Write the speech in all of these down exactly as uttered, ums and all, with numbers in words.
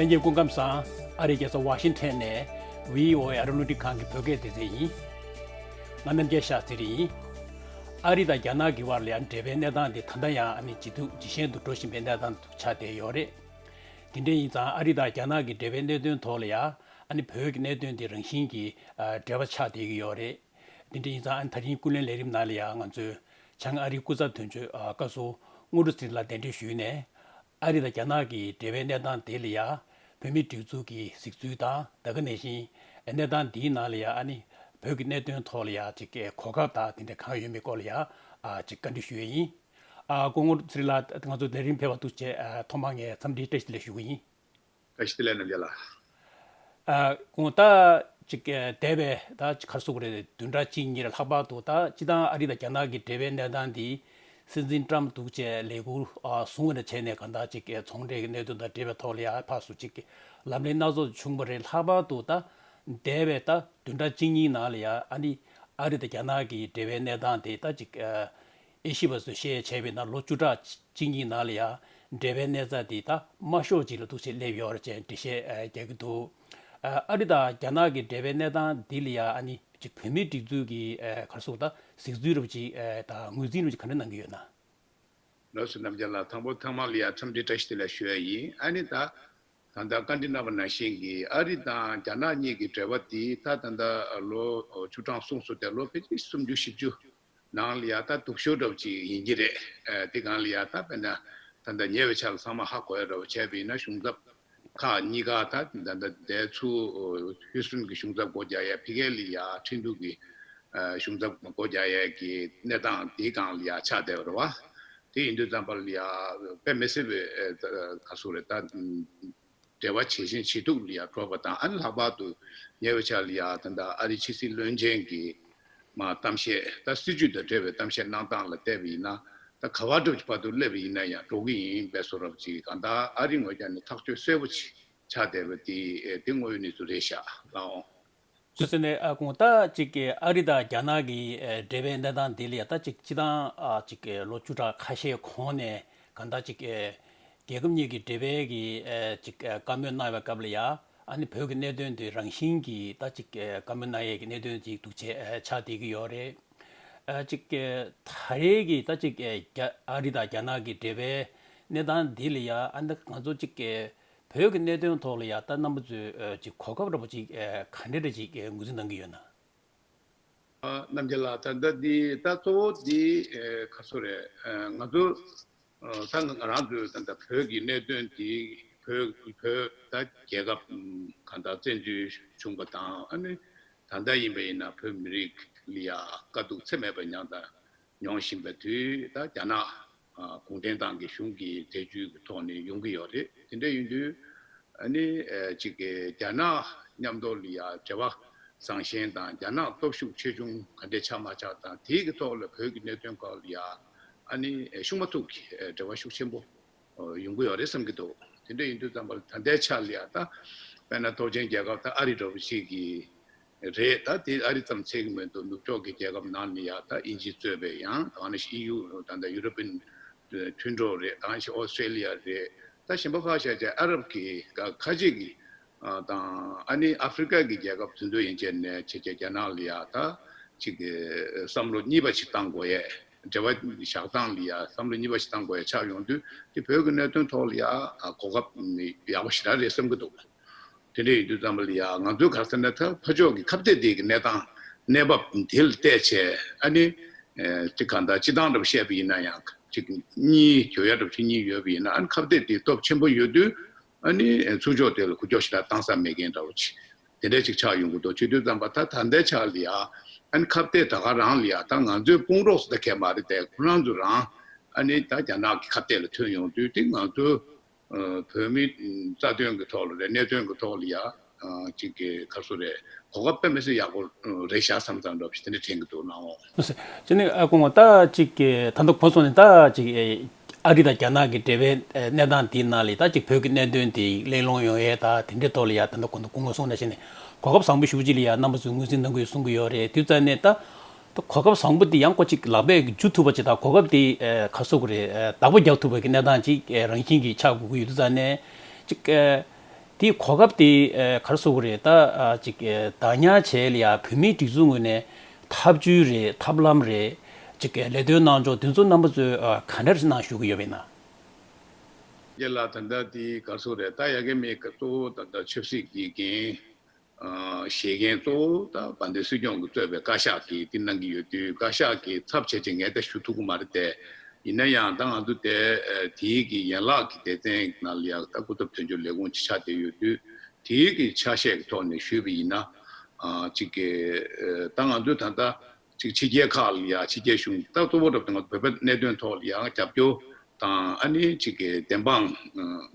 ལྷན་རྒྱས་སྐུ་ཁམས་བཟང་། ཨ་རིའི་རྒྱལ་ས་ཝ་ཤིང་ཊོན་ནས་བྷི་ཨོ་ཨེ་ཨ་རོ་ནུ་ཊིག་ཁང་གི་བོད་སྐད་སྡེ་ཚན་ཡིན། ང་རྣམ་རྒྱལ་ཤཱ་ཙི་རི་ཡིན། ཨ་རི་དང་རྒྱ་ནག་གི་བར་ལ་ཡང་འབྲེལ་བའི་གནས་སྟངས་དེ་ད་ལྟ་ཡང་ཨ་ནི་ཇེ་སྡུག་ཇེ་ཞན་དུ་འགྲོ་བཞིན་པའི་གནས་སྟངས་དུ་ཆགས་བསྡད་ཡོད་རེད། དེ་འདྲ་ཡིན་ཙང་ཨ་རི་དང་རྒྱ་ནག་གི་འབྲེལ་བའི་གནད་དོན་ཐོག་ལ་ཡང་ཨ་ནི་བོད་ཀྱི་གནད་དོན་དེ་རང་བཞིན་གྱིས་ཨ་འབྲེལ་བ་ཆགས་བསྡད་ཀྱི་ཡོད་རེད། དེ་འདྲ་ཡིན་ཙང་ཨ་ནི་ད་རིང་སྐུ་ལས་ལས་རིམ་ནང་ལ་ཡང་ང་ཚོས་བྱང་ཨ་རིའི་སྐུ་ཚབ་དོན་གཅོད་ཨ་བཀའ་ཟུར་དངོས་གྲུབ་ཚེ་རིང་ལགས་གདན་འདྲེན་ཞུས་ནས། ཨ་རི་དང་རྒྱ་ནག་གི་འབྲེལ་བའི་གནས་སྟངས་དེ་ལ་ཡང་བོད་མིའི་སྒྲིག་འཛུགས་ཀྱི་གཟིགས་ཚུལ་དང་ད་ག་ནང་བཞིན་གནས་སྟངས་འདིའི་ནང་ལ་ཡང་ཨ་ནི་བོད་ཀྱི་གནད་དོན་ཐོག་ལ་ཡང་ཅིག་གོ་སྐབས་དང་དེ་འདྲ་གང་ཡོད་མེད་སྐོར་ལ་ཡང་ཨ་ཅིག་བཀའ་འདྲི་ཞུ་ཡས་ཡིན། ཨ་སྐུ་ངོ་ཚེ་རིང་ལགས་ང་ཚོ་ལས་རིམ་ཕེབས་པ་ཐུགས་རྗེ་ཆེ། ཨ་ཐོག་མར་ངས་འཚམས་འདྲིའི་བཀྲ་ཤིས་བདེ་ལེགས་ཞུ་གི་ཡིན། བཀྲ་ཤིས་བདེ་ལེགས་རྣམ་རྒྱལ་ལགས། ཨ་ཁོང་ད་ཅིག་ཨ་འདས་པའི་ད་ཅིག་ག་རེ་ཟེར་དགོས་རེད། བདུན་ཕྲག་གཅིག་གཉིས་རེ་ལྷག་པར་དུ་ད་སྤྱིར་བཏང་ཨ་རི་དང་རྒྱ་ནག་གི་འབྲེལ་བའི་གནས་སྟངས་འདི་སྲིད་འཛིན་ཊམ་འདུག་བྱས་ལས་འཁུར་ཨ་བཟུང་བ་ནས་བྱས་ནས་གང་ལྟར་ཅིག་ཨ་ཚོང་འབྲེལ་གྱི་གནད་དོན་དང་འབྲེལ་བའི་ཐོག་ལ་ཡང་ཕར་ཚུར་ཅིག་ལམ་སྟོན་སྣ་ཚོགས་བྱུང་བ་རེད། ལྷག་པར་དུ་ད་འདས་པའི་ད་བདུན་ཕྲག་གཅིག་གཉིས་ནང་ལ་ཡང་ཨ་ནི་ཨ་རི་དང་རྒྱ་ནག་གི་འབྲེལ་བའི་གནས་སྟངས་དེ་ད་ཅིག་ཨ་དབྱེ་ཞིབ་པ་ཚོས་བཤད་བྱས་པའི་ནང་ལོ་བཅུ་ཕྲག་གཅིག་གཉིས་ནང་ལ་ཡང་འབྲེལ་བའི་གནས་སྟངས་དེ་ད་དམའ་ཤོས་ཅིག་ལ་འདུག་བྱས་སླེབས་ཡོད་རེད་ཅེས་འགྲེལ་བཤད་རྒྱག་གི་འདུག་ཨ་རི་དང་རྒྱ་ནག་གི་འབྲེལ་བའི་གནས་སྟངས་འདི་ལ་ཡང་ཨ་ནི་ཅིག་བོད་མིའི་སྒྲིག་འཛུགས་ཀྱི་ཨ་ག་རེ་ཟེར་དགོས་རེད། ད་གཟིགས་ཚུལ་རབ་ཅིག་ཨ་དང་ངོས་འཛིན་རབ་ཅིག་ག་འདྲ་གནང་གི་ཡོད་ན། ལགས་སོ། རྣམ་རྒྱལ་ལགས། དང་པོ་ཚང་མ་ལ་ཡང་འཚམས་འདྲི་བཀྲ་ཤིས་བདེ་ལེགས་ཞུ་ཡ་ཡིན། ཨ་ནི་ད་ད་ལྟ་བཀའ་འདྲི་གནང་བ་ནང་བཞིན་གྱི་ཨ་རི་དང་རྒྱ་ནག་གཉིས་ཀྱི་འབྲེལ་བ་འདི་ད་ད་ལྟ་ལོ་བཅུ་གྲངས་གསུངས་སོང་སྟེ། ལོ་ཕལ་ཆེར་སུམ་ཅུ་བཞི་བཅུ་ནང་ལ་ཡ་ད་སྡུག་ཤོས་འདྲ་བོ་ཅིག་ཡིན་གྱི་རེད། ཨ་དེ་སྒང་ལ་ཡ་ད་དཔེར་ན་ད་ལྟ་ཉེ་བའི་ཆར་ལ་ཚང་མ་ཧ་གོ་ཡ་འདྲ་བོ་བྱས་པ་ཡིན་ན། གཞུང་ཚབ་ཁག་གཉིས་ཀ་ད་ད་ལྟ་འདས་ཚུལ་ཧུའུ་སུན་གྱི་གཞུང་ཚབ་སྒོ་རྒྱག་ཡ། ཕ་གི་ལ་ཡ་ཁྲིན་ཏུའུ་གི་ཨ་གཞུང་ཚབ་སྒོ་རྒྱག་ཡ་གི་གནས་སྟངས་དེའི་སྒང་ལ་ཡ་ཆགས་བསྡད་པ་རེད་བ། དེ་ཡིན་དུས་ཙམ་པ་ལ་ཡ་དཔེ་མི་སྲིད་པའི་ཨ་ག་ཟེར་དགོས་རེད། ད་འབྲེལ་བ་ཇེ་ཞན་ཇེ་སྡུག་ལ་ཡ་འགྲོ་བ་དང་། ཨ་ནི་ལྷག་པར་དུ་ཉེ་བའི་ཆར་ལ་ཡ་ད་ལྟ་ཨ་རིའི་ཕྱི་སྲིད་བློན་ཆེན་གྱི་མ་གཏམ་བཤད། ད་སྲིད་བྱུས་དང་འབྲེལ་བའི་གཏམ་བཤད་གནང་སྟངས་ལ་བལྟས་པ་ཡིན་ན། ད་ག་བ་འདྲ་བོ་ཅིག་བར་དུ་སླེབས་པ་ཡིན་ན་ཡང་འགྲོ་གི་ཡིན་པའི་བཟོ་འདྲ་བོ་ཅིག་གང་ལྟར་ཨ་རིའི་ངོས་ཀྱང་ནས་ཐག་གཅོད་གསལ་པོ་ཅིག་ཆགས་བསྡད་པ་དེ་དེ་དངོས་ཡོད་གནས་ཚུལ་རེད་ཤག་ལགས་འོང་། སུ་ཟེར་ནས་ཨ་ཁོང་ད་ཅིག་ཨ་རི་དང་རྒྱ་ནག་གི་ཨ་འབྲེལ་བའི་གནས་སྟངས་འདི་ལ་ཡ་ད་ཅིག་སྤྱིར་བཏང་ཨ་ཅིག་ལོ་བཅུ་ཕྲག་ཁ་ཤས་གོང་ནས་གང་ལྟར་ཅིག་ཨ་རྒྱལ་ཁབ་གཉིས་ཀྱི་འབྲེལ་བའི་གི་ཨ་ཅིག་ཨ་བཀའ་མོལ་གནང་བའི་སྐབས་ལ་ཡ་ཨ་ནི་བོད་ཀྱི་གནད་དོན་དེ་རང་བཞིན་གྱིས་ད་ཅིག་ཨ་བཀའ་མོལ་གནང་ཡས་ཀྱི་གནད་དོན་ཅིག་འདུག་བྱས་ཨ་ཆགས་བསྡད་ཀྱི་ཡོད་རེད། ཨ་ཅིག་ཨ་ད་རེས་ཀྱི་ད་ཅིག་ཨ་རྒྱ་ཨ་རི་དང་རྒྱ་ནག་གི་འབྲེལ་བའི་གནས་སྟངས་འདི་ལ་ཡ་ཨ་ནི་ང་ཚོ་ཅིག་ཨ་བོད་ཀྱི་གནད་དོན་ཐོག་ལ་ཡ་ད་རྣམ་པ་ཚོས་ཨ་ཅིག་གོ་སྐབས་འདྲ་པོ་ཅིག་ཨ་ག་འདྲ་འདྲ་ཅིག་ཨ་ངོས་འཛིན་གནང་གི་ཡོད་ན། ཨ་རྣམ་རྒྱལ་ལགས། ད་ལྟ་འདི་ད་གཙོ་བོ་འདི་ཨ་ག་ཚོད་རེད། ཨ་ང་ཚོ་ཨ་ད་ང་རང་ཚོའི་ད་ལྟ་བོད་ཀྱི་གནད་དོན་འདི་བོད་བོད་ད་རྒྱལ་ཁབ་གང་ལྟར་བཙན་འཛུལ་བྱུང་བ་དང་། ཨ་ནི་ད་ལྟ་ཡིན་པ་ཡིན་ན་བོད་མི་རིགས་ལ་ཡ་དཀའ་སྡུག་ཚད་མེད་པ་མྱངས་དང་མྱོང་བཞིན་པའི་དུས། ད་རྒྱ་ནག་ཨ་གུང་ཁྲན་ཏང་གི་གཞུང་གི་སྲིད་བྱུས་ཀྱི་ཐོག་ནས་ཡོང་གི་ཡོད་རེད། དེ་འདྲ་ཡིན་དུས་ཨ་ནི་ཨ་ཅིག་གི་རྒྱ་ནག་མཉམ་དུ་ལ་ཡ་འབྲེལ་བ་བཟང་ཞན་དང་། རྒྱ་ནག་སྟོབས་ཤུགས་ཆེ་ཆུང་ག་འདྲ་ཆགས་མ་ཆགས་དང་། དེའི་གི་ཐོག་ལ་བོད་ཀྱི་གནད་དོན་སྐོར་ལ་ཡ་ཨ་ནི་ཤུགས་མ་ཐུག་གི་འབྲེལ་བ་ཤུགས་ཆེན་པོ་ཡོང་གི་ཡོད་རེད་བསམ་གྱི་འདུག་དེ་འདྲ་ཡིན་དུས་ཙམ་པ་ལ་ད་ལྟའི་ཆ་ལ་ཡ་ད་དཔེར་ན་སྟོབས་ཆེན་རྒྱལ་ཁབ་ད་ཨ་རི་འདྲ་བོ་ཞིག་གི་རེད། ད་དེ་ཨ་རི་ཙམ་ཚད་ཀྱི་མི་འདུག་ནུབ་ཕྱོགས་ཀྱི་རྒྱལ་ཁབ་ནང་ནས་ཡ་ད་དབྱིན་ཇི་གཙོས་པའི་ཡང་ད་ནི་ཨི་ཡུ་ད་ལྟ་ཡུ་རོ་པིན་མཐུན་གྲོགས་རེད། ད་ནི་ཨོ་སི་ཀྲེ་ལི་ཡ་རེད། ད་གཞན་པ་ཕར་བཞག་བྱས་ཨ་རབ་ཀྱི་ཁ་ཁ་ཅིག་གི་ཨ་དང་། ཨ་ནི་ཨ་ཧྥི་རི་ཀ་གི་རྒྱལ་ཁབ་དེ་ཚོ་ཡན་ཆད་ནས་བྱས་བྱས་རྒྱ་ནག་ལ་ཡ་ད་ཅིག་གི་བསམ་བློ་གཉིས་པ་ཞིག་བཏང་དགོས་ཡས། འབྲེལ་བ་བཞག་སྟངས་ལ་ཡ་བསམ་བློ་གཉིས་པ་ཞིག་བཏང་དགོས་ཡས་ཆགས་ཡོང་དུས། དེ་བོད་ཀྱི་གནད་དོན་ཐོག་ལ་ཡ་གོ་སྐབས་ཡག་པོ་ཞེ་དྲག་རེད་བསམ་གྱི་འདུག་དེ་འདྲ་ཡིན་དུས་ཙམ་པ་ལ་ཡ་ང་ཚོས་ག་རེ་ཟེར་ན། ད་ཕར་ཕྱོགས་ཀྱི་ཁ་གཏད་དེ་གི་གནས་སྟངས་གནས་བབ་དེ་ལ་བལྟས་བྱས། ཨ་ནི་ཨེ་ཅིག་གང་ལྟར་སྤྱིར་བཏང་འདྲ་པོ་བཤད་པ་ཡིན་ན་ཡང་ཅིག་གཉིས་གྱོད་ཡ་འདྲ་པོ་ཅིག་གཉིས་ཡོད་པ་ཡིན་ན། ཨ་ནི་ཁ་གཏད་དེ་སྟོབས་ཆེན་པོ་ཡོད་དུས་ཨ་ནི་ཚུར་ཕྱོགས་དེ་ལ་འགུལ་སྐྱོད་ཞེ་དྲག་བཏང་ས་མེད་མཁན་འདྲ་པོ་ཅིག་དེ་འདྲ་ཅིག་ཆགས་ཡོང་གི་འདུག་བྱེད་དུས་ཙམ་པ་ད་ད་ལྟའི་ཆ་ལ་ཡ་ཨ་ནི་ཁ་གཏད་ད་ག་རང་ལ་ཡ་ད་ང་ཚོའི་དཔུང་རོགས་སུ་ད་གས་མ་རེད་དེ། ཁོ་རང་ཚོ་རང་ཨ་ནི་ད་རྒྱ་ནག་གི་ཁ་གཏད་ལ་ཐོན་ཡོང་དུས། དེ་ང་ཚོའི་ཨ་བོད་མིའི་རྩ་དོན་གྱི་ཐོག་ལ་རེད། གནད་དོན་གྱི་ཐོག་ལ་ཡ་ཨ་ཅིག་གི་ག་རེ་ཟེར་དགོས་རེད། གོ་སྐབས་དཔེ་མི་སྲིད་ཡག་པོ་རེད་ཤག་བསམ་བསམ་འདྲ་པོ་ཞིག་དེ་འདྲ་དྲན་གྱི་འདུག་ནའོ། ལགས་སོ། དེ་ནས་ཨ་སྐུ་ངོ་ད་ཅིག་གི་ད་ལྟ་གོ་སོང་ནས་ད་ཅིག་ཨ་རི་དང་རྒྱ་ནག་གི་འབྲེལ་བའི་གནས་སྟངས་དེའི་ནང་ལ་ད་ཅིག་བོད་ཀྱི་གནད་དོན་དེ་གླེང་སློང་ཡོང་ཡས་ད་དེ་འདྲའི་ཐོག་ལ་ཡ་ད་ལྟ་གོ་སྐུ་ངོ་གསུངས་ནང་བཞིན་གོ་སྐབས་བཟང་པོ་ཞེ་པོ་ཅིག་ལ་ཡ་རྣམ་པ་ཚོས་ངོས་འཛིན་གནང་གི་ཡོད་གསུང་གི་ཡོད་རེད། དུས་ཙམ་ནས་ད་ད་གོ་སྐབས་བཟང་པོ་འདི་ཡང་ཁོ་ཅིག་ལག་པས་འཇུ་ཐུབ་པ་ཅིག་དང་། གོ་སྐབས་འདི་ཨ་ག་རེ་ཟེར་དགོས་རེད། ཨ་བདག་པོ་རྒྱག་ཐུབ་པ་གི་གནས་སྟངས་ཅིག་ཨ་རང་བཞིན་གྱིས་ཆགས་དགོས་ཀྱི་ཡོད་དུས་ཙང་ནས་ཅིག་ཨ་ དེའི་གོ་སྐབས་དེ་ཨ་ག་རེ་ཟེར་དགོས་རེད། ད་ཨ་ཅིག་ཨ་བདག་ཉར་བྱས་ལ་ཡ་བོད་མིའི་སྒྲིག་འཛུགས་ངོས་ནས་ཐབས་ཇུས་རེད། ཐབས་ལམ་རེད། ཅིག་ཨ་ལས་དོན་གནང་ཕྱོགས་དེ་ཚོ་རྣམ་པ་ཚོས་ཨ་ག་འདྲ་གནང་ཞུ་གི་ཡོད་པ་ཡིན་ན། རྒན་ལགས། ད་ལྟ་དེ་ག་རེ་ཟེར་དགོས་རེད། ད་ཡ་གི་མེད་གི་གཙོ་བོ་ད་ལྟ་ཆབ་སྲིད་ཀྱི་འགན་ཨ་བཞེས་མཁན་གཙོ་བོ་ད་དཔལ་ལྡན་སྲིད་སྐྱོང་གིས་གཙོས་པའི་བཀའ་ཤག་གིས་དེ་གནང་གི་ཡོད་དུས། བཀའ་ཤག་གི་ཚབ་བྱས་བྱས་ངས་ད་ཞུ་ཐུབ་ཀྱི་མ་རེད་དེ། ཡིན་ན་ཡང་ད་ང་ཚོ་དེ་ཨ་དེའི་གི་ཡན་ལག་གི་སྡེ་ཚན་ནང་ལ་ཡང་ད་སྐུ་ཚབ་དོན་གཅོད་ལས་ཁུངས་ཅིག་ཆགས་བསྡད་ཡོད་དུས། དེའི་གི་ཆ་ཤས་ཀྱི་ཐོག་ནས་ཞུས་པ་ཡིན་ན། ཨ་ཅིག་གི་ཨ་ད་ང་ཚོས་ད་ལྟ་ཅིག་ཕྱི་རྒྱལ་ཁག་ལ་ཡང་ཕྱི་རྒྱལ་གཞུང་ད་གཙོ་བོ་འདྲ་པོ་དེ་ང་ཚོ་བོད་པའི་གནད་དོན་ཐོག་ལ་ཡང་རྒྱབ་སྐྱོར་དང་། ཨ་ནི་ཅིག་གི་བདེན་དཔང་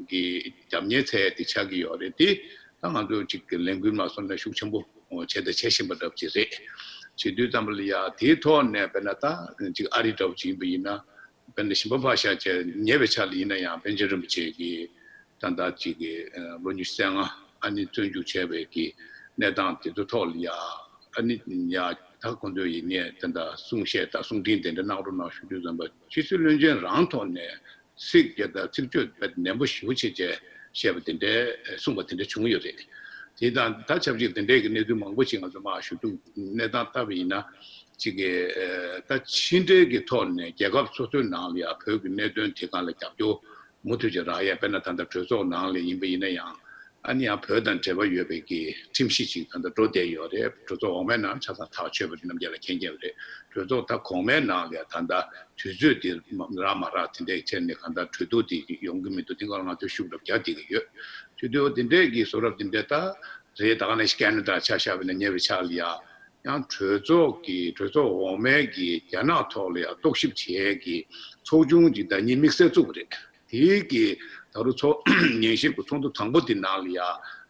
གི་རྒྱབ་གཉེར་ཚད་དེ་ཆགས་ཀྱི་ཡོད་རེད་དེ། ད་ང་ཚོ་ཅིག་གི་ལས་འགུལ་མ་སོང་ན་ཤུགས་ཆེན་པོ་བྱས་དང་བྱེད་བཞིན་པ་འདྲ་པོ་ཅིག་རེད། བྱེད་དུས་ཙམ་པ་ལ་ཡ་དེའི་ཐོག་ནས་དཔེར་ན་ད་ཅིག་ཨ་རི་འདྲ་པོ་ཅིག་ཡིན་པ་ཡིན་ན། དཔེར་ན་ཞིང་པ་ཕར་བཞག་བྱས་ཉེ་བའི་ཆར་ལ་ཡིན་ན་ཡང་པཎ་ཆེན་རིན་པོ་ཆེ་གིས་ད་ལྟ་ཅིག་གི་ལོ་ཉི་ཤུ་རྩ་ལྔ་ཨ་ནི་བཙོན་འཇུག་བྱས་པའི་གི་གནས་སྟངས་དེ་ཚོ་ཐོག་ལ་ཡ། ཨ་ནི་ཡ་ད་ཁོང་ཚོས་ཡིན་ནའི་དེ་འདྲ་གསུང་བཤད་དང་གསུང་འཕྲིན་དེ་འདྲ་གནང་རོགས་གནང་ཞུ་དུས་ཙམ་པ། ཕྱི་སྲིད་བློན་ཆེན་རང་ཐོག་ནས་ཚིག་བརྒྱ་དང་ཚིག་བརྗོད་དཔེ་ནན་པོ་ཞེ་པོ་བྱས་བྱས་བཤད་པ་དེ་འདྲའི་གསུངས་པ་དེ་འདྲ་བྱུང་ཡོད་རེད། དེ་དང་ད་ཆབས་ཅིག་དེ་འདྲའི་གི་གནས་ཚུལ་མང་པོ་ཞིག་ང་ཚོ་མར་ཞུ་གཏུག་གནས་སྟངས་ལྟ་བ་ཡིན་ན། ཅིག་གི་ཨ་ད་ཕྱི་འབྲེལ་གྱི་ཐོག་ནས་རྒྱལ་ཁབ་སོ་སོའི་ནང་ལ་ཡང་བོད་ཀྱི་གནད་དོན་དེ་སྒང་ལ་རྒྱབ་སྐྱོར་མུ་མཐུད་ཀྱི་རག་ཡ། དཔེར་ན་ད་ལྟ་གྲོས་ཚོགས་ནང་ལ་ཡིན་པ་ཡིན་ན་ཡང་། ཨ་ནི་ཡང་བོད་དང་འབྲེལ་བ་ཡོད་པའི་གི་ཁྲིམས་གཞི་ཅིག་ད་ལྟ་འགྲོ་བསྡད་ཡོད་རེད། གྲོས་ཚོགས་འོག་མའི་ནང་ཆ་ཚང་ཐག་ཆོད་པ་རྣམས་རྒྱ་ལ་མཁྱེན་མཁྱེན་པ་རེད། གྲོས་ཚོགས་ད་གོང་མའི་ནང་ལ་ཡང་ད་ལྟ་དུས་ཚོད་དེ་རག་མ་རག་དེ་འདྲའི་ཆེད་ནས་གང་ལྟར་གྲོས་བསྡུར་དེ་ཡོང་གི་མི་འདུག་དེ་ག་ང་ཚོས་ཤུགས་རབ་རྒྱག་བསྡད་ཀྱི་ཡོད། གྲོས་བསྡུར་དེ་འདྲའི་གི་བཟོ་འདྲ་དེ་འདྲ་ད་རེད། ད་ག་ནང་བཞིན་ཁེ་ན་ཌ་ཆ་བཞག་པ་ཡིན་ན་ཉེ་བའི་ཆར་ལ་ཡ། ཡང་གྲོས་ཚོགས་ཀྱི་གྲོས་ཚོགས་འོག་མའི་གི་རྒྱ་ནག་ཐོག་ལ་ཡང་རྟོག་ཞིབ་བྱེད་ཀྱི་ཚོགས་ཆུང་ཅིག་ད་ཉིན་དམིགས་བསལ་བཙུགས་པ་རེད། དེའི་གི་ད་རུང་ཚོགས་ཉན་ཞིབ་ཀྱི་ཚོགས་འདུ་དང་པོ་དེ་ནང་ལ་ཡང་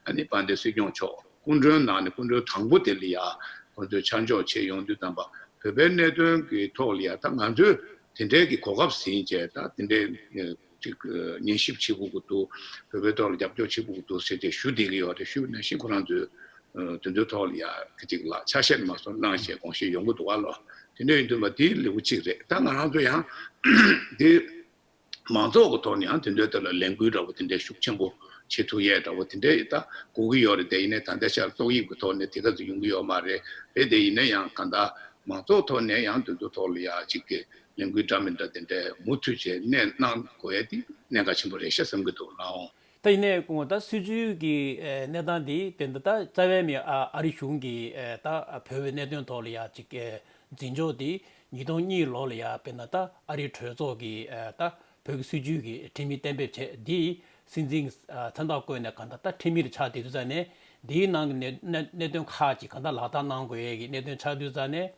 ཨ་ནི་དཔལ་ལྡན་སྲིད་སྐྱོང་མཆོག་སྐུ་མགྲོན་ནང་ནས་སྐུ་མགྲོན་དང་པོ་དེ་ལ་ཡང་ཁོང་ཚོས་ཆ་འཇོག་བྱེད་ཡོང་དུས་ཙམ་པ། བོད་པའི་གནད་དོན་གྱི་ཐོག་ལ་ཡང་ད་ང་ཚོས་དེ་འདྲའི་གི་གོ་སྐབས་ཟིན་བྱས་ད་དེ་འདྲའི་ཅིག་ཉན་ཞིབ་བྱེད་དགོས་ཀྱི་འདུག་བོད་པའི་ཐོག་ལ་རྒྱབ་སྐྱོར་བྱེད་དགོས་ཀྱི་འདུག་ཟེར་ཏེ་ཞུ་བསྡད་ཀྱི་ཡོད་རེད། ཞུས་པ་ནང་བཞིན་ཁོ་རང་ཚོས་ཨ་དེ་ཚོའི་ཐོག་ལ་ཡ་གི་ཅིག་ལ་ཆ་ཤས་མ་སོང་གནང་བྱས་དགོངས་བཞེས་ཡོང་གི་འདུག་ག་ལོ། དེ་འདྲ་ཡིན་དུས་མ་དེ་ལེའུ་གཅིག་རེད། ད་ང་རང་ཚོ་ཡང་དེ་མང་ཚོགས་ཀྱི་ཐོག་ནས་ཡང་དེ་འདྲའི་ཐད་ལ་ལས་འགུལ་འདྲ་བོ་དེ་འདྲའི་ཤུགས་ཆེན་པོ་བྱེད་ཐུབ་ཡས་འདྲ་བོ་དེ་འདྲའི་ད་དགོས་ཀྱི་ཡོད་རེད། དེ་ཡིན་ནའི་ད་ལྟའི་ཆར་ཏོག་དབྱིབས་ཀྱི་ཐོག་ནས་དེ་ག་ཚོད་ཡོང་གི་ཡོད་མ་རེད། རེད་དེ་ཡིན་ན་ཡང་གང་ལྟར་མང་ཚོགས་ཐོག་ནས་ཡང་དེ་ཚོ་ཐོག་ལ་ཡ་གཅིག་གི་ལས་འགུལ་འདྲ་མི་འདྲ་དེ་འདྲའི་མུ་མཐུད་བྱས་གནས་གནང་དགོས་ཡ་དེ་གནད་འགག་ཆེན་པོ་རེད་ཤག་བསམ་གྱི་འདུག་ལགས་འོང་། ད་ཡིན་ནའི་སྐུ་ངོ་ད་སྲིད་བྱུས་ཀྱི་ཨེ་གནས་སྟངས་འདི་དེ་འདི་ད་རྩ་བའི་མི་ཨ་ཨ་རི་གཞུང་གིས་ཨེ་ད་བོད་པའི་གནད་དོན་ཐོག་ལ་ཡ་གཅིག་ཨེ་འཛིན་ཕྱོགས་འདི་ཉིས་སྟོང་གཉིས་ལོ་ལ་ཡ་དཔེར་ན་ད་ཨ་རིའི་གྲོས་ཚོགས་ཀྱིས་ཨེ་ད་བོད་ཀྱི་སྲིད་བྱུས་ཀྱི་ཁྲིམས་ཡིག་གཏན་འབེབས་བྱས་འདི་སྲིད་འཛིན་གྱི་ཨ་མཚན་རྟགས་བཀོད་ནས་གང་ལྟར་ད་ཁྲིམས་ཡིག་ཆགས་བསྡད་དུས་ཙང་ནས་འདིའི་ནང་གི་གནད་གནད་གནད་དོན་ཁག་ཅིག་གང་ལྟར་ལག་བསྟར་གནང་དགོས་ཡས་ཀྱི་གནད་དོན་ཆགས་དུས་ཙང་ནས།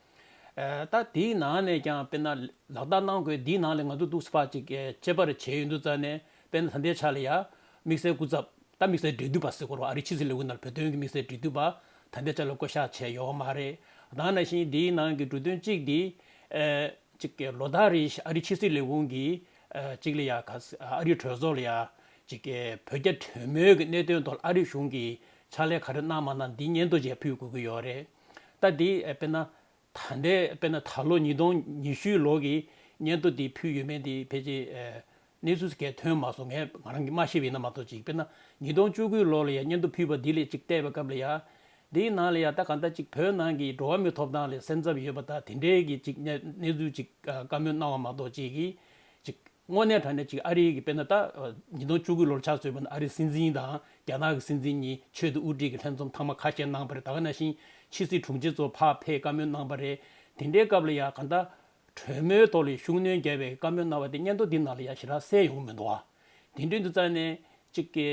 ཨ་ད་དེའི་ནང་ནས་ཀྱང་དཔེར་ན་ལག་བསྟར་གནང་དགོས། དེའི་ནང་ལས་ང་ཚོ་འདུག་སེ་ཕར་ཅིག་ཨེ་དཔྱད་པ་རེ་བྱས་ཡོང་དུས་ཙང་ནས་དཔེར་ན་ད་ལྟའི་ཆ་ལ་ཡ་དམིགས་བསལ་སྐུ་ཚབ་ད་དམིགས་བསལ་འབྲེལ་མཐུད་པ་ཟེར་དགོས་རེད་བ། ཨ་རིའི་ཕྱི་སྲིད་ལས་ཁུངས་ནང་བོད་དོན་གྱི་དམིགས་བསལ་འབྲེལ་མཐུད་པ་ད་ལྟའི་ཆ་ལ་བསྐོ་གཞག་བྱས་ཡོད་མ་རེད། ད་ནང་བཞིན་དེའི་ནང་གི་འབྲུ་དོན་གཅིག་དེ་ཨེ་ཅིག་ལོ་ལྟར་རེ་བཞིན་ཨ་རིའི་ཕྱི་སྲིད་ལས་ཁུངས་ཀྱིས་ཨེ་གཅིག་ལ་ཡ་ག་ས་ཨ་རིའི་གྲོས་ཚོགས་ལ་ཡ་ཅིག་བོད་རྒྱ་གྲོས་མོལ་གྱི་གནད་དོན་ཐོག་ལ་ཨ་རིའི་གཞུང་གིས་ཕྱག་ལས་ག་རེ་གནང་མ་གནང་འདི་སྙན་ཐོ་ཅིག་ཕུལ་དགོས་ཀྱི་ཡོད་རེད། ད་འདི་ཨེ་དཔེར་ན། ད་ལྟའི་དཔེར་ན་ད་ལོ་ཉིས་སྟོང་ཉི་ཤུ་ལོ་གི་སྙན་ཐོ་འདི་ཕུལ་ཡོད་མེད་འདི་ཕལ་ཆེར་ཨེ་གནས་ཚུལ་གང་ཐོན་མ་སོང་། ངས་ང་རང་གིས་མ་ཤེས་པ་ཡིན་ན་མ་གཏོགས་ཅིག་དཔེར་ན་ཉིས་སྟོང་བཅུ་དགུ་ལོ་ལ་ཡ་སྙན་ཐོ་ཕུལ་བ་འདི་ལ་ཅིག་བལྟས་པའི་སྐབས་ལ་ཡ། འདིའི་ནང་ལ་ཡ་ད་གང་ལྟར་ཅིག་བོད་ནང་གི་འགྲོ་བ་མིའི་ཐོབ་ཐང་ལ་སེམས་འཚབ་ཡོད་པ་དང་དེ་འདྲའི་གི་ཅིག་གནས་གནས་ཚུལ་ཅིག་ཨ་བཀའ་མོལ་གནང་བ་མ་གཏོགས་ཅིག་གིས་ཅིག་དངོས་གནས་དྲང་གནས་ཅིག་ཨ་རི་གི་དཔེར་ན་ད་ཉིས་སྟོང་བཅུ་དགུ་ལོར་ཆགས་ཚུད་པ་ན་ཨ་རིའི་སྲིད་འཛིན་དང་རྒྱ་ནག་གི་སྲིད་འཛིན་གཉིས་ཆེས་མཐོའི་དབུ་ཁྲིད་ཀྱི་ལྷན་འཛོམས་ཐེངས་མ་ཁ་ཤས་གནང་བ་རེད། ད་ག་ནང་བཞིན་ཕྱི་སྲིད་དྲུང་ཆེ་ཚོ་ཕར་ཕེབས་བཀའ་མོལ་གནང་བ་རེད། དེ་འདྲའི་སྐབས་ལ་ཡང་གང་ལྟར་གྲོས་མོལ་ཐོག་ལ་ཤུགས་སྣོན་བརྒྱབ་པའི་བཀའ་མོལ་གནང་བ་དེ་སྙན་ཐོ་འདི་ནང་ལ་ཡང་ཞེ་དྲག་གསལ་ཡོང་གི་མི་འདུག་ཨ། དེ་འདྲའི་དུས་ཙང་ནས་ཅིག་གི་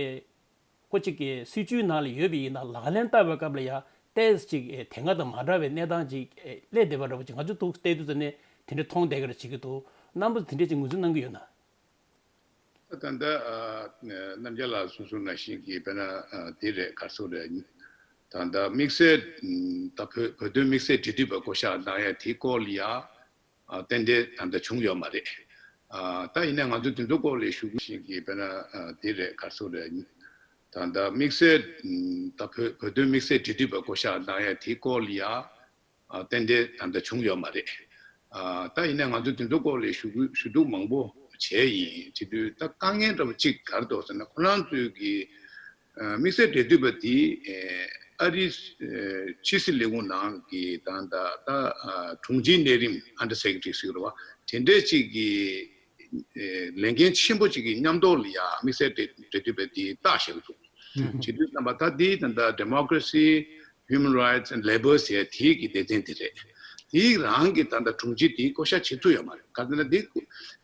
ཁོ་གཅིག་གི་སྲིད་བྱུས་ནང་ལ་ཡོད་པ་ཡིན་ན་ལག་ལེན་བསྟར་བའི་སྐབས་ལ་ཡང་ཏོག་ཙམ་ཅིག་དེ་སྔ་དང་མ་འདྲ་བའི་གནས་སྟངས་ཅིག་སླེབས་བསྡད་པ་འདྲ་བོ་ཅིག་ང་ཚོས་ཐུགས་བལྟས་དུས་ཙམ་ནས་དེ་འདྲ་མཐོང་བསྡད་ཀྱི་རེད་བྱེད་ཀྱི་འདུག་རྣམ་པ་ཚོ་དེ་འདྲ་ཅིག་ངོས་འཛིན་གནང་གི་ཡོད་ན། ད་ལྟ་ཨ་རྣམ་རྒྱལ་ལགས་གསུང་གསུང་ནང་བཞིན་གྱི་དཔེར་ན་ཨ་དེ་རེད། ག་རེ་ཟེར་རེད། ད་ལྟ་དམིགས་བསལ་ད་བོད་བོད་དོན་དམིགས་བསལ་འབྲེལ་མཐུད་པ་བསྐོ་གཞག་གནང་ཡ་དེའི་སྐོར་ལ་ཡ། ཨ་ཏན་ཏན་ད་ལྟ་བྱུང་ཡོད་མ་རེད། ཨ་ད་ཡིན་ན་ང་ཚོ་དེ་ཚོ་སྐོར་ལ་ཞུ་དགོས་ཤིང་གི་དཔེར་ན་ཨ་དེ་རེད། ག་རེ་ཟེར་རེད། ད་ལྟ་དམིགས་བསལ་ད་བོད་བོད་དོན་དམིགས་བསལ་འབྲེལ་མཐུད་པ་བསྐོ་གཞག་གནང་ཡ་དེའི་སྐོར་ལ་ཡ་ཨ་ཏན་ཏན་ད་ལྟ་བྱུང་ཡོད་མ་རེད། ཨ་ད་ཡིན་ན་ང་ཚོ་དེ་ཚོ་སྐོར་ལ་ཞུ་དགོས་ཞུ་གཏུག་མང་པོ་བྱས་ཡིན། བྱེད་དུས་ད་དཀའ་ངལ་འདྲ་པོ་གཅིག་ག་རེ་འདུག་ཟེར་ན་ཁོ་རང་ཚོས་གི་ དམིགས་བསལ་འབྲེལ་མཐུད་པ་དེ་ཨ་རིའི་ཕྱི་སྲིད་ལས་ཁུངས་ནང་གི་ད་ད་ད་དྲུང་ཆེའི་གནས་རིམ་ཨན་ཌར་སེ་ཀེ་ཊ་རི་ཟེར་གྱི་རེད་བ། དེ་འདྲས་ཅིག་གི་ལས་འགན་ཆེན་པོ་ཅིག་གི་མཉམ་ཐོག་ལ་ཡ་དམིགས་བསལ་འབྲེལ་འབྲེལ་མཐུད་པ་དེ་བཏགས་བཞག་འདུག་བྱེད་དུས་ཙམ་པ་ད་དེའི་ད་ལྟ་democracy, human rights and labor ཟེར་དེའི་གི་སྡེ་ཚན་དེ་རེད། དེའི་རང་གི་ད་ལྟ་དྲུང་ཆེ་དེའི་བསྐོ་བཞག་བྱེད་ཐུབ་ཡོད་མ་རེད། ག་ཚོད་ན་དེ་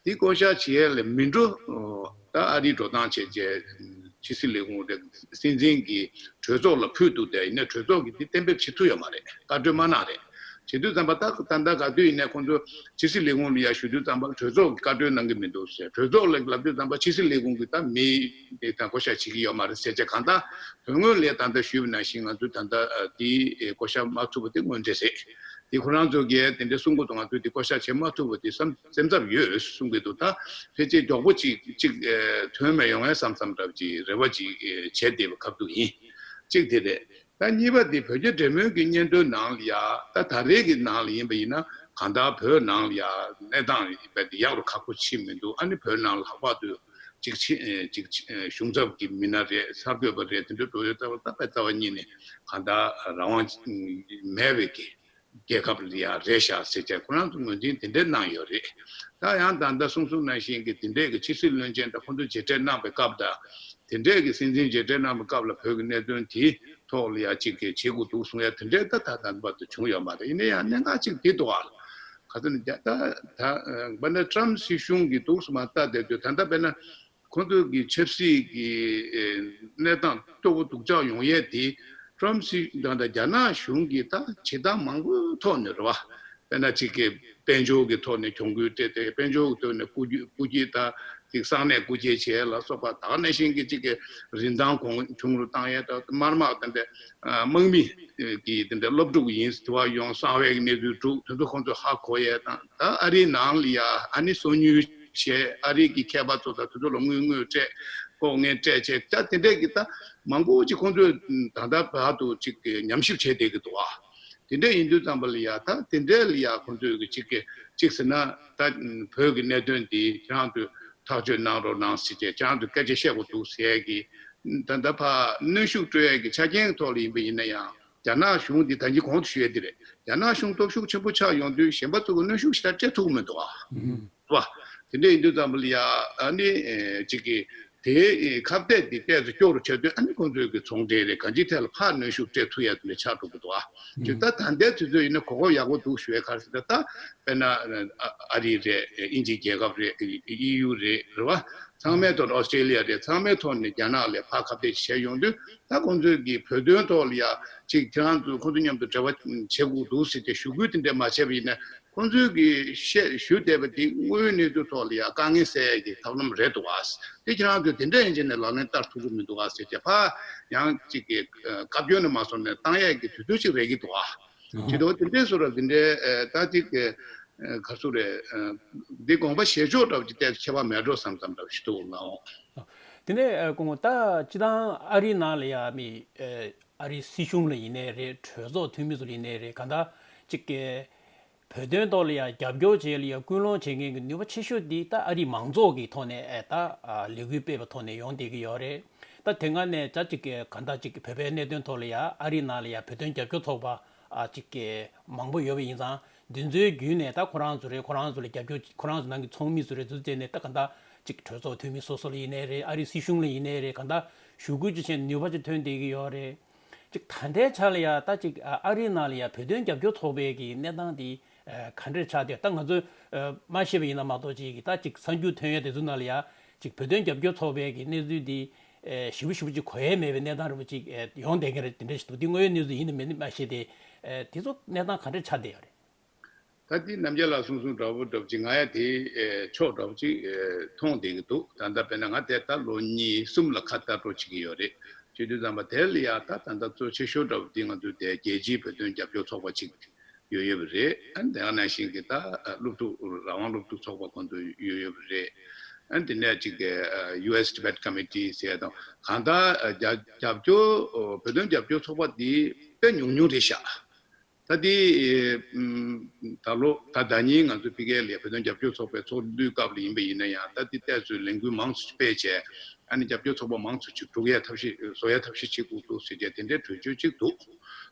དེ་བསྐོ་བཞག་བྱེད་ཡས་ལས་མི་འགྲོ། ད་ཨ་རིའི་འགྲོ་སྟངས་བྱས་རྗེས་ཕྱི་སྲིད་ལས་ཁུངས་དེ་སྲིད་འཛིན་གྱི་གྲོས་ཚོགས་ལ་ཕུལ་འདུག་དེ་ཡིན་ན་གྲོས་ཚོགས་ཀྱིས་དེ་གཏན་འབེབས་བྱེད་ཐུབ་ཡོད་མ་རེད། བཀའ་འཁྲོལ་མ་གནང་རེད། བྱེད་དུས་ཙམ་པ་ད་ད་ལྟ་ག་དུས་ཡིན་ནའི་ཁོང་ཚོ་ཕྱི་སྲིད་ལས་ཁུངས་ལ་ཡར་ཞུ་དུས་ཙམ་པ་གྲོས་ཚོགས་ཀྱི་བཀའ་འཁྲོལ་གནང་གི་མི་འདུག་ཟེར། གྲོས་ཚོགས་ལ་ལབ་དུས་ཙམ་པ་ཕྱི་སྲིད་ལས་ཁུངས་ཀྱིས་ད་མི་དེ་ད་བསྐོ་བཞག་བྱེད་ཀྱི་ཡོད་མ་རེད་ཟེར་བྱས། གང་ལྟར་དོན་དངོས་ལ་ད་ལྟ་ཞུས་པ་ནང་བཞིན་ང་ཚོས་ད་ལྟ་དེ་བསྐོ་བཞག་མ་ཐུབ་པ་དེ་དངོས་འབྲེལ་རེད། དེ་ཁོ་རང་ཚོ་གིས་དེ་འདྲ་གསུང་གི་འདུག་ང་ཚོས་དེ་བསྐོ་བཞག་བྱེད་མ་ཐུབ་པ་དེ་བསམ་སེམས་འཚབ་ཡོད་གསུང་གི་འདུག་ད་ཕལ་ཆེར་མགྱོགས་པོ་ཅིག་ཅིག་ཐོན་མ་ཡོང་ངས་བསམ་བསམ་འདྲ་ཅིག་རེ་བ་ཅིག་བྱས་བསྡད་པ་ཁ་ཐུག་ཡིན། གཅིག་དེ་རེད། ད་གཉིས་པ་དེ་བོད་རྒྱ་འབྲེལ་མོལ་གྱི་སྙན་ཐོའི་ནང་ལ་ཡ་ད་ད་རེས་ཀྱི་ནང་ལ་ཡིན་པ་ཡིན་ན་གང་ལྟར་བོད་ནང་ལ་ཡ་གནས་སྟངས་རྦད་དེ་ཡག་རུ་ཁག་པོ་ཕྱིན་མི་འདུག་ཨ་ནི་བོད་ནང་ལྷག་པར་དུ་ཅིག་ཕྱི་ཅིག་གཞུང་ཚབ་ཀྱི་མི་སྣ་རེད། གསར་འགོད་པ་རེད། དེ་འདྲ་འགྲོ་ཡོད་ཙང་ད་དཔེ་རྩ་བ་ཉིད་ནས་གང་ལྟར་རང་དབང་མེད་པའི་གི་རྒྱལ་ཁབ་ལ་ཡ་རེད་ཤག་ཟེར་བྱས་ཁོ་རང་ཚོ་ངོས་འཛིན་དེ་འདྲ་གནང་ཡོད་རེད། ད་ཡང་ད་ལྟ་གསུང་གསུང་ནང་བཞིན་གྱི་དེ་འདྲས་ཀྱི་ཕྱི་སྲིད་བློན་ཆེན་དང་ཁོང་ཚོ་མཇལ་འཕྲད་གནང་བའི་སྐབས་དང་། དེ་འདྲས་ཀྱི་སྲིད་འཛིན་མཇལ་འཕྲད་གནང་བའི་སྐབས་ལ་བོད་ཀྱི་གནད་དོན་དེའི་ཐོག་ལ་ཡ་གཅིག་གི་བྱེད་དགོས་འདུག་གསུང་ཡ་དེ་འདྲས་ད་ད་ད་བར་དུ་བྱུང་ཡོད་མ་རེད། ཡིན་ན་ཡང་གནད་འགག་གཅིག་དེ་འདུག་ཨ། ག་ཚོད་ནས་ད་ད་ད་བ་ན་ཊམ་སྲིད་གཞུང་གི་འདུག་སེ་མར་ལྟ་བསྡད་དུས་ད་ལྟ་དཔེར་ན། ཁོང་ཚོ་གི་ཆབ་སྲིད་ཀྱི་ཨེ་གནས་སྟངས་སྟོབས་པོ་སྡུག་ཅག་ཡོང་ཡས་དེ་ཊམ་སྲིད་དང་ད་རྒྱ་ནག་གཞུང་གིས་ད་བྱེད་སྟངས་མང་པོའི་ཐོག་ནས་རེད་བ། དཔེར་ན་གཅིག་གི་དཔལ་འབྱོར་གྱི་ཐོག་ནས་གྱོང་གུན་སྤྲད་དེ་དཔལ་འབྱོར་གྱི་ཐོག་ནས་རྐུ་རྐུ་འཁྱེར་ད་ཅིག་གསང་གནས་རྐུ་འཁྱེར་བྱས་ལ་སོགས་པ་ད་ག་ནང་བཞིན་གྱི་གཅིག་གི་རིན་ཐང་གོང་ཆུང་རུ་བཏང་ཡས་ད་དམར་དམག་དེ་འདྲ་དམག་མི་གི་དེ་འདྲ་སློབ་ཕྲུག་ཡིན་དེ་བ་ཡོང་གསང་བའི་གནས་ཚུལ་དྲུག་དེ་ཚོ་ཁོང་ཚོས་ཧ་གོ་ཡས་དང་ད་ཨ་རིའི་ནང་ལ་ཡ་ཨ་ནི་སོ་ཉུལ། བྱས་ཨ་རི་གི་མཁས་པ་ཚོ་དང་དེ་ཚོ་ལ་དངུལ་དངུལ་སྤྲད། ལྐོག་རྔན་སྤྲད་བྱས་ད་དེ་འདྲས་ཀྱི་ད་མང་པོ་ཅིག་ཁོང་ཚོས་ད་ལྟ་བར་དུ་ཅིག་ཉམས་ཞིབ་བྱས་བསྡད་ཀྱི་འདུག་ཨ། དེ་འདྲས་ཡིན་དུས་ཙམ་པ་ལ་ཡ་ད་དེ་འདྲས་ལ་ཡ་ཁོང་ཚོས་ཀྱི་ཅིག་གི་ཅིག་ཟེར་ན་ད་བོད་ཀྱི་གནད་དོན་འདི་ཁྱེད་རང་ཚོས་ཐག་གཅོད་གནང་རོགས་གནང་ཟེར་བྱས་ཁྱེད་རང་ཚོས་སྐད་ཆ་བཤད་དགོས་འདུག་ཟེར་གྱི་ད་ལྟ་ཕར་གནོན་ཤུགས་སྤྲོད་ཡས་ཀྱི་ཆ་རྐྱེན་གྱི་ཐོག་ལ་ཡིན་པ་ཡིན་ན་ཡང་རྒྱ་ནག་གཞུང་འདི་ད་གིན་གོང་དུ་ཞུས་ཡས་འདི་རེད། རྒྱ་ནག་གཞུང་སྟོབས་ཤུགས་ཆེན་པོ་ཆགས་ཡོང་དུས་གཞན་པ་ཚོ་གི་གནོན་ཤུགས་ཞེ་དྲག་སྤྲད་ཐུབ་ཀྱི་མི་འདུག་ཨ། བ། དེ་འདྲ་ཡིན་དུས་ཙམ་པ་ལ་ཡ་ཨ་ནི་ཨེ་གཅིག་གི་དེའི་ཁ་གཏད་དེ་ཏོག་ཙམ་སྐྱོ་རུ་ཆགས་དུས་ཨ་ནི་ཁོང་ཚོའི་གི་ཚོང་འབྲེལ་རེད་གང་ཅིའི་ཐད་ལ་ཕར་གནོན་ཤུགས་སྤྲད་ཐུབ་ཡ་དེ་འདྲ་ཆགས་འགྲོ་གི་འདུག་ཨ། ཅིག་ད་ད་ལྟའི་དུས་ཚོད་ཡིན་ན་གོ་སྐབས་ཡག་པོ་འདུག་ཞུ་བའི་ཁར་ཟེར་ད་ད་དཔེར་ན་ཨ་ཨ་རི་རེད། དབྱིན་ཇིའི་རྒྱལ་ཁབ་རེད། ཨི་ཡུ་རེད། རེད་བ། ཚང་མའི་ཐོག་ཨོ་སི་ཀྲེ་ལི་ཡ་རེད། ཚང་མའི་ཐོག་ནས་རྒྱ་ནག་ལ་ཕར་ཁ་གཏད་བྱས་ཡོང་དུས་ད་ཁོང་ཚོའི་གི་བོད་དོན་ཐོག་ལ་ཡ་ཅིག་ཁྱེད་རང་ཚོ་ཁོང་ཚོ་མཉམ་དུ་འབྲེལ་བ་བྱེད་དགོས་འདུག་ཟེར་ཏེ་ཞུ་སྐུལ་དེ་འདྲ་མ་བྱས་པ་ཡིན་ན། ཁོང་ཚོས་ཀྱིས་བཤད་ཞུས་བསྡད་པ་དེ་དངོས་ཡོད་གནས་ཚུལ་ཐོག་ལ་ཡང་དཀའ་ངལ་སེལ་ཡས་ཀྱི་ཐབས་ལམ་རེད་འདུག་ག། དེ་ཁྱེད་རང་ཚོས་དེ་འདྲ་ཡིན་ཕྱིན་ནས་ལག་ལེན་བསྟར་ཐུབ་ཀྱི་མི་འདུག་ག་ཟེར་བྱས་ཕར་ཡང་ཅིག་གི་བཀའ་བཀྱོན་ནས་མ་སོང་ནས་བཏང་ཡས་ཀྱི་དུས་ཚོད་ཅིག་རེད་ཀྱི་འདུག་ག། ཇི་ལྟར་དེ་འདྲའི་བཟོ་འདྲ་འདི་འདྲའི་ད་ཅིག་ག་སུ་རེད། འདི་དགོངས་པ་བཞེས་ཕྱོགས་འདྲ་བོ་ཅིག་ཏོག་ཙམ་ཁྱད་པར་མེད་འགྲོ་བསམ་བསམ་འདྲ་བོ་ཞིག་འདུག་ལགས། དེ་ནས་སྐུ་ངོ་ད་སྤྱིར་བཏང་ཨ་རིའི་ནང་ལ་ཡ་མི་ཨ་རིའི་སྲིད་གཞུང་ལ་ཡིན་ནའི་རེད། གྲོས་ཚོགས་འཐུས་མི་ཚོ་ལ་ཡིན་ནའི་རེད། གང་ལྟར་ཅིག་གི་བོད་དོན་ཐོག་ལ་ཡང་རྒྱབ་སྐྱོར་བྱེད་ལ་ཡང་སྐུལ་སློང་བྱེད་མཁན་གྱི་ནུས་པ་ཆེ་ཤོས་འདི་ད་ཨ་རིའི་མང་ཚོགས་ཀྱི་ཐོག་ནས་ཨེ་ད་ཨ་ལས་འགུལ་སྤེལ་བའི་ཐོག་ནས་ཡོང་བསྡད་ཀྱི་ཡོད་རེད། ད་དེ་སྔ་ནས་ད་ཅིག་གི་གང་ལྟར་ཅིག་བོད་པའི་གནད་དོན་ཐོག་ལ་ཡང་ཨ་རིའི་ནང་ལ་ཡང་བོད་དོན་རྒྱབ་སྐྱོར་ཚོགས་པ་ཨ་ཅིག་གི་མང་པོ་ཡོད་པ་ཡིན་ཙང་འདི་ཚོའི་བརྒྱུད་ནས་ད་ཁོ་རང་ཚོ་རེད། ཁོ་རང་ཚོ་ལ་རྒྱབ་སྐྱོར་ཁོ་རང་ཚོ་ནང་གི་ཚོགས་མི་ཚོ་རེད། འདི་ཚོ་བྱས་ནས་ད་གང་ལྟར་ཅིག་གྲོས་ཚོགས་འཐུས་མི་སོ་སོ་ལ་ཡིན་ནའི་རེད། ཨ་རིའི་སྲིད་གཞུང་ལ་ཡིན་ནའི་རེད། གང་ལྟར་ཞུ་སྐུལ་ཅིག་བྱས་ནས་ནུས་པ་ཅིག་ཐོན་བསྡད་ཀྱི་ཡོད་རེད། ཅིག་ད་ལྟའི་ཆ་ལ་ཡ་ད་ཅིག་ཨ་ཨ་རིའི་ནང་ལ་ཡ་བོད་དོན་རྒྱབ་སྐྱོར་ཚོགས་པའི་གི་གནས་སྟངས་དེ་ཨ་ག་འདྲས་ཆགས་བསྡད། ད་ང་ཚོས་ཨ་མ་ཤེས་པ་ཡིན་ན་མ་གཏོགས་ཅིག་གི་ད་ཅིག་གསར་འགྱུར་ཐོན་ཡ་དེ་ཚོ་ནང་ལ་ཡ་ཅིག་བོད་དོན་རྒྱབ་སྐྱོར་ཚོགས་པའི་གི་གནས་ཚུལ་དེ་ཨ་ཞིབ་པོ་ཞིབ་པོ་ཅིག་གོ་ཡ་མེད་པའི་གནས་སྟངས་རེ་བ་ཅིག་ཨ་ཡོང་བསྡད་མཁན་རེད། དེ་འདྲས་ཞིག་འདུག་དེ་དངོས་ཡོད་གནས་ཚུལ་ཡིན་ནམ་མིན་ནམ་མ་ཤེས་ཏེ། ཨ་དེ་ཚོ་གནས་སྟངས་ག་འདྲས་ཆགས་བསྡད་ཡོད་རེད། ད་ལྟའི་རྣམ་རྒྱལ་ལགས་གསུང་གསུང་འདྲ་པོ་འདྲ་པོ་ཅིག་ང་ཡང་དེའི་ཨེ་ཕྱོགས་འདྲ་པོ་ཅིག་ཨེ་མཐོང་བསྡད་ཀྱི་འདུག་ད་ལྟ་དཔེར་ན་ང་དེ་ལྟར་ལོ་གཉིས་གསུམ་ལ་ཁ་བཏགས་འགྲོ་བྱེད་ཀྱི་ཡོད་རེད། བྱེད་དུས་ཙམ་པ་དེ་ལ་ཡང་ད་ད་ལྟ་གཙོ་ཆེ་ཤོས་འདྲ་པོ་འདི་ང་ཚོའི་དེ་རྒྱལ་སྤྱིའི་བོད་དོན་རྒྱབ་སྐྱོར་ཚོགས་པ་ཅིག་ཡོད་ཡོད་པ་རེད། ཨ་ནི་དེ་ག་ནང་བཞིན་གྱི་ད་སློབ་ཕྲུག་རང་དབང་སློབ་ཕྲུག་ཚོགས་པ་ཁོང་ཚོ་ཡོད་ཡོད་པ་རེད། ཨ་ནི་དེ་ནས་ཅིག་གི་ཨ་ཡུ་ཨེས་ཊི་བེཊ་ཀོ་མི་ཊི་ཟེར་དང་གང་ལྟར་ཨ་རྒྱབ་རྒྱབ་སྐྱོར་བོད་དོན་རྒྱབ་སྐྱོར་ཚོགས་པ་འདི་དཔེ་ཉུང་ཉུང་རེད་ཤག་ད་དེ་ད་ལོ་ད་ཟླ་ཉིན་ང་ཚོ་ཕ་གི་ལ་བོད་དོན་རྒྱབ་སྐྱོར་ཚོགས་པའི་ཚོགས་འདུའི་སྐབས་ལ་ཡིན་པ་ཡིན་ན་ཡང་ད་དེ་ཏོག་ཙམ་ལས་འགུལ་མང་ཙམ་སྤེལ་བྱས། ཨ་ནི་རྒྱབ་སྐྱོར་ཚོགས་པ་མང་ཙམ་ཅིག་འཛུགས་ཡས་ཐབས་ཤེས་བཟོ་ཡས་ཐབས་ཤེས་བྱེད་དགོས་འདུག་ཟེར་བྱས་དེ་འདྲའི་གྲོས་ཆོད་ཅིག་འདུག་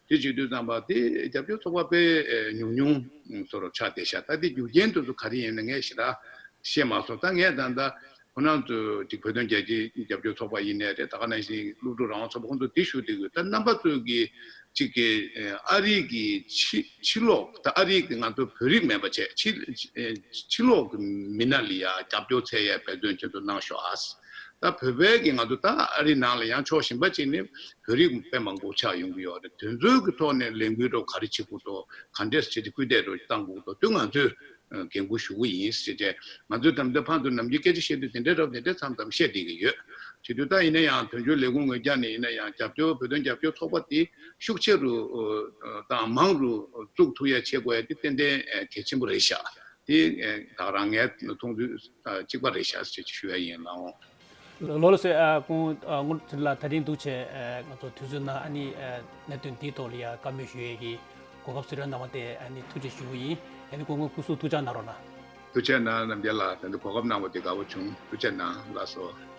དེ་བྱེད་དུས་ཙམ་པ་དེ་རྒྱབ་སྐྱོར་ཚོགས་པ་དཔེ་ཉུང་ཉུང་བཟོ་འདྲ་ཆགས་བསྡད་ཤག་ད་དེ་རྒྱུ་རྐྱེན་དེ་ཚོ་ག་རེ་ཡིན་ན་ངས་ཞེ་དྲག་ཤེས་མ་སོང་། ད་ངས་ད་ལྟ་ཁོ་རང་ཚོ་ཅིག་བོད་དོན་རྒྱལ་གཅེས་རྒྱབ་སྐྱོར་ཚོགས་པ་ཡིན་ནའི་རེད། ད་ག་ནང་བཞིན་སློབ་ཕྲུག་རང་དབང་ཚོགས་པ་ཁོང་ཚོ་དེ་ཞུ་བསྡད་ཡོད། ད་རྣམ་པ་ཚོ་གི་ཅིག་གི་ཨ་རི་གི་ཕྱི་ཕྱི་ལོགས་ད་ཨ་རི་གི་ང་ཚོ་བོད་རིགས་མིན་པ་བྱས་ཕྱི་ཕྱི་ལོགས་གི་མི་སྣ་ལ་ཡ་རྒྱབ་སྐྱོར་འཚོལ་ཡས་འབད་བརྩོན་ཁྱེད་ཚོ་གནང་ཤོག་ཨ། ད་བོད་པའི་གི་ང་ཚོ་ད་ཨ་རི་ནང་ལ་ཡང་ཕྱོགས་གཞན་པ་ཅིག་ནས་བོད་རིགས་དཔེ་མང་པོ་ཆགས་ཡོང་གི་ཡོད་རེད། དེ་ཚོའི་གི་ཐོག་ནས་ལས་འགུལ་འདྲ་ག་རེ་བྱེད་དགོས་འདུག་ག་འདྲས་བྱས་ཏེ་སྐུལ་འདེད་འདྲ་གཏང་དགོས་འདུག་དེ་ང་ཚོས་འགན་འཁུར་ཞུ་གི་ཡིན་ཟེར་ཏེ། ང་ཚོས་ད་ལྟ་ཕར་ཚུར་ནམ་རྒྱུན་སྐད་ཆ་བཤད་དུས་དེ་འདྲའི་རབ་དེ་འདྲའི་མཚམས་མཚམས་བཤད་བསྡད་ཀྱི་ཡོད། བྱེད་དུས་ད་ཡིན་ན་ཡང་དོན་གཅོད་ལས་ཁུངས་ངོས་རྒྱ་ནས་ཡིན་ན་ཡང་རྒྱབ་སྐྱོར་བོད་དོན་རྒྱབ་སྐྱོར་ཚོགས་པ་དེ་ཤུགས་ཆེ་རུ་དང་མང་རུ་བཙུགས་ཐུབ་ཡ་བྱེད་དགོས་ཡ་དེ་ཏན་ཏན་གལ་ཆེན་པོ་རེད་ཤག་དེ་ད་རང་ངས་མཐོང་ཚུལ་གཅིག་པ་རེད་ཤག་ཅེས་ཞུ་ཡ་ཡིན། ལགས་འོང་། ལགས་ལགས་སོ། ཨ་ཁོང་ཨ་ངོ་ཚེ་རིང་ལགས་ད་རིང་འདུག་བྱས་ཨ་ང་ཚོ་དུས་ཚོད་ནང་ཨ་ནི་ཨ་གནད་དོན་འདིའི་ཐོག་ལ་ཡ་བཀའ་མོལ་ཞུ་ཡས་ཀྱི་གོ་སྐབས་སུ་རེ་གནང་བ་དེ་ཨ་ནི་ཐུགས་རྗེ་ཞུ་གི་ཡིན། ཨ་ནི་སྐུ་ངོ་སྐུ་གཟུགས་ཐུགས་ཅག་གནང་རོགས་གནང་། ཐུགས་རྗེ་གནང་རྣམ་རྒྱལ་ལགས། ད་ནི་གོ་སྐབས་གནང་བ་དེ་དགའ་པོ་བྱུང་། ཐུགས་རྗེ་གནང་། ལགས་སོ།